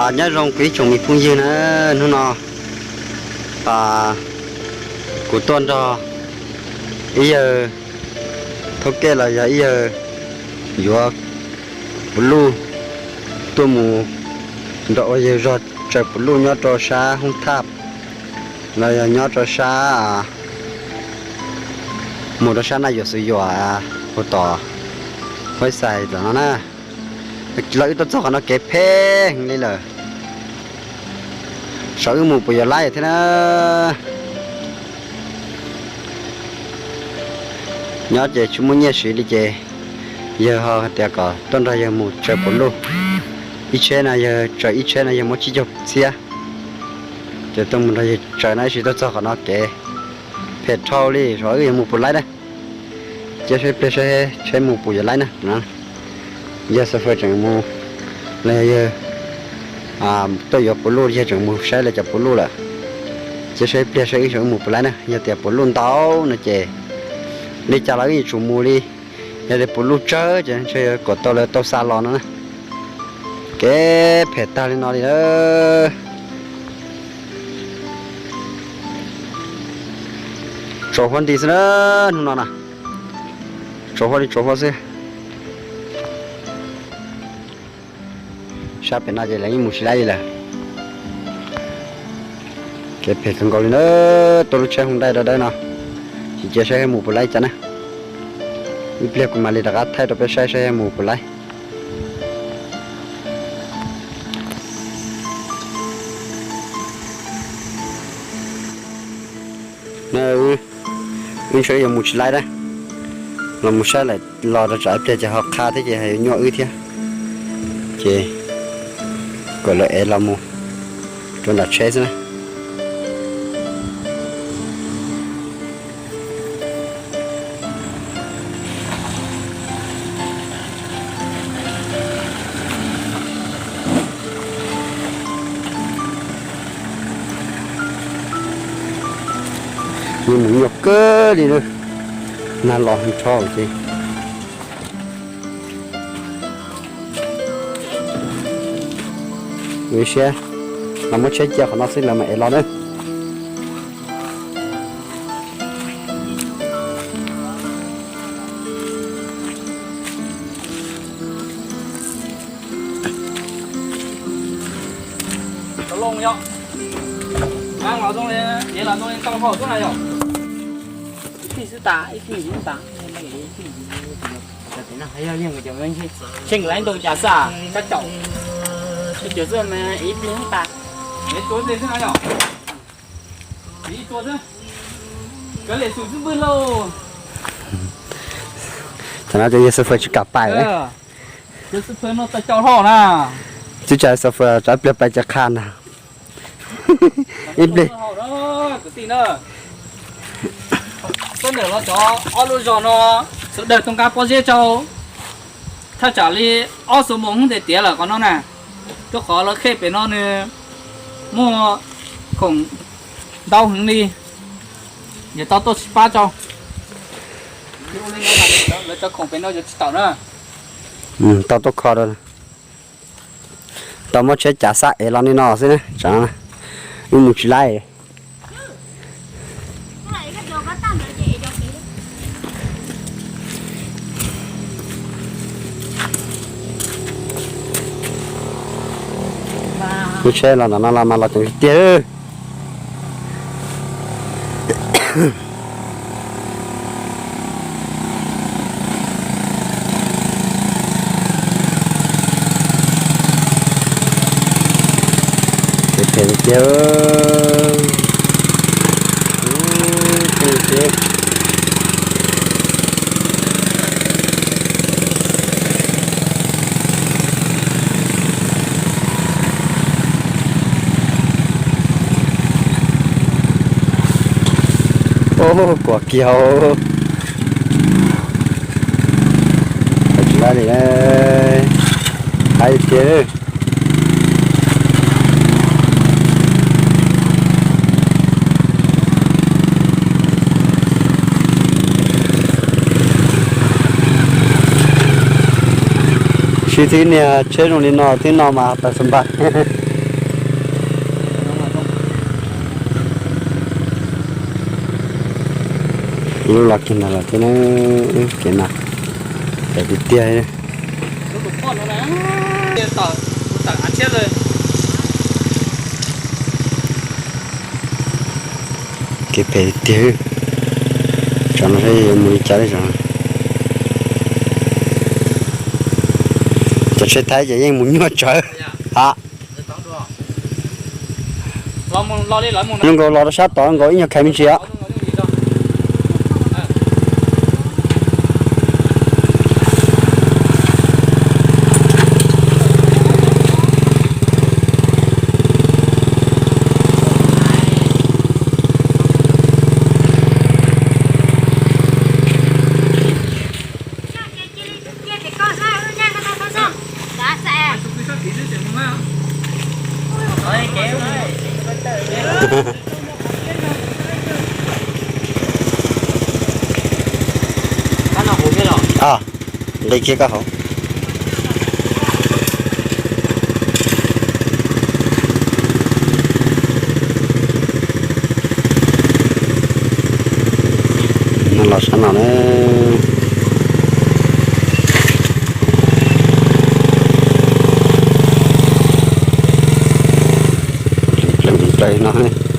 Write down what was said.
Nyob zoo kuv ib tsoom me phooj ywg na, hnub no kuv tuaj nrog ib yawg thoob kej los yog ib yawg yuav puv luj tuaj mus nrog ua yawg zog tsaws puv luj nyob rau sab Hoob Thaj los yog nyob rau sab, mus rau sab Naj Yuam Xwm Yuam, hu tom Huab Xais tom no na. Los wb tuaj txog qhov no kev phem heev li lawm. Saib wb mus puas yuav laib thiab na. Nyob ces tsis muaj nyiaj siv li ces yawg ho hais tias kom tuaj nrog yawg mus tsaws puv luj. Ib tsheb no yawg tsaws, ib tsheb no yawg muab tsib caug txhiab. Ces tuaj mus nrog yawg tsaws no, ib sim tuaj txog qhov no kev phem dhau li, saib wb yuav mus puas laib na. Cia saib pliag saib tsheb mus puas yuav laib na. Yawg Xav Fawm tseem mus, los yog yawg tuaj yuav puv luj, yawg tseem mus saib lawv cov puv luj lawm. Cia saib pliag saib wb saib wb mus puas laib na. Yog tias puv luj ntau no ces li cas los wb yuav tsum mus li. Yog tias puv luj tsawg ces ntshe yuav kom tau lawv tau xa los no na. Kev phem tag li no li lawm. Tsaus huab nti xwb na, hnub no na. Tsaus huab li tsaus huab xwb. Sab pem no ces lawv yeej mus tsis laib li lawm. Kev phem kawg nkaus li na, tuaj lub tsheb Hyundai dawb dawb no. Sim cia saib mus puas laib cas na. Ib pliag kuv mam li rov qab thaij rau peb saib saib mus puas laib. Wb ntshe yuav mus tsis laib na. Los mus saib lawm los rau tsam ib pliag ces ho qha thiab ces ho yuav nyuaj wb thiab. Ces kom lawv ev los mus rau nram tsheb xwb na. Yuav mus nyuaj kawg li na, nag los nrho ces. Ua siab, los muab tsheb cia qhov no xwb lawv mam ev los na. Ib tug xwb tas, ib tug xwb tas. Tseem laib ntau cas xwb, cov xwb mas ib pliag tas. Thaum no ces yawg Xav Fawm tsis kam pais lawm. Txwv tsa Xav Fawm tsav pliag pais ces qha ntag. Ib pliag. Sawv daws los cov ob lub zos no, sawv daws tuaj nqa pob zeb rau. Thaj tsam li ob xuab moos hub ntes tiav lawm qhov no na. Rau qhov lawv qhej pem no nws muaj khoom ntau heev li, yog tau tuaj tsis pab rau. Lawv cov khoom pem no yuav tsis taus na. Tau tuaj kho rau. Tau muab tsheb cav xab ev los li no xwb na, tsam no wb mus tsis laib. Lub tsheb los ntawm no los mas los ceev tiag. Phem tiag. Kuam kiag, tsis laib li, laib tiag. Sib tib niag tsheb zoo li no tib no mas tawm xas npas. Lub los kiag ntawd los thiab na, kev mas phem tiag tiag. Kev phem tiag. Tsam no yuav mus li cas li os? Cov tsheb Thaib ces yeej mus nyuaj tsawv. Ha, zoo nkaus los rau sab tod nkaus ib nyuag khais me ntsis os. Nqis kiag koj hauv. No los sab no na. Plaws no.